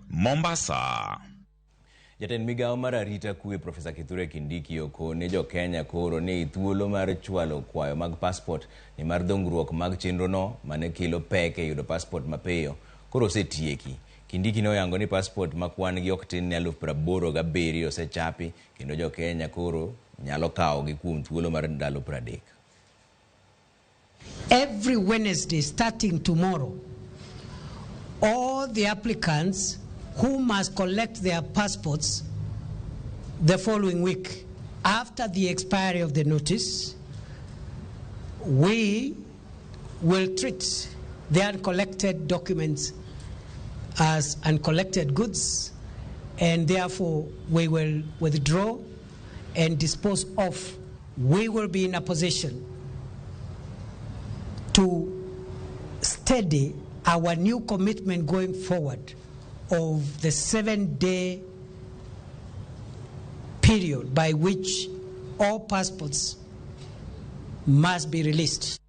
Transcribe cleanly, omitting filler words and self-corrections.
Mombasa. Jatend migawo mar arita kwe Profesa Kithure Kindiki okone jo Kenya koro ni thuolo mar chwalo kwayo mag passport nimar dongruok mag chenrono mane kelo pek e yudo passport mapiyo koro osetieki. Kindiki ne oyango ni passport ma kwan gi ok tin ne 87,000 osechapi kendo jo Kenya koro nyalo kawogi kuom thuolo mar ndalo 30. Every Wednesday starting tomorrow, all the applicants who must collect their passports the following week after the expiry of the notice, we will treat the uncollected documents as uncollected goods, and therefore we will withdraw and dispose of. We will be in a position to steady our new commitment going forward of the 7-day period by which all passports must be released.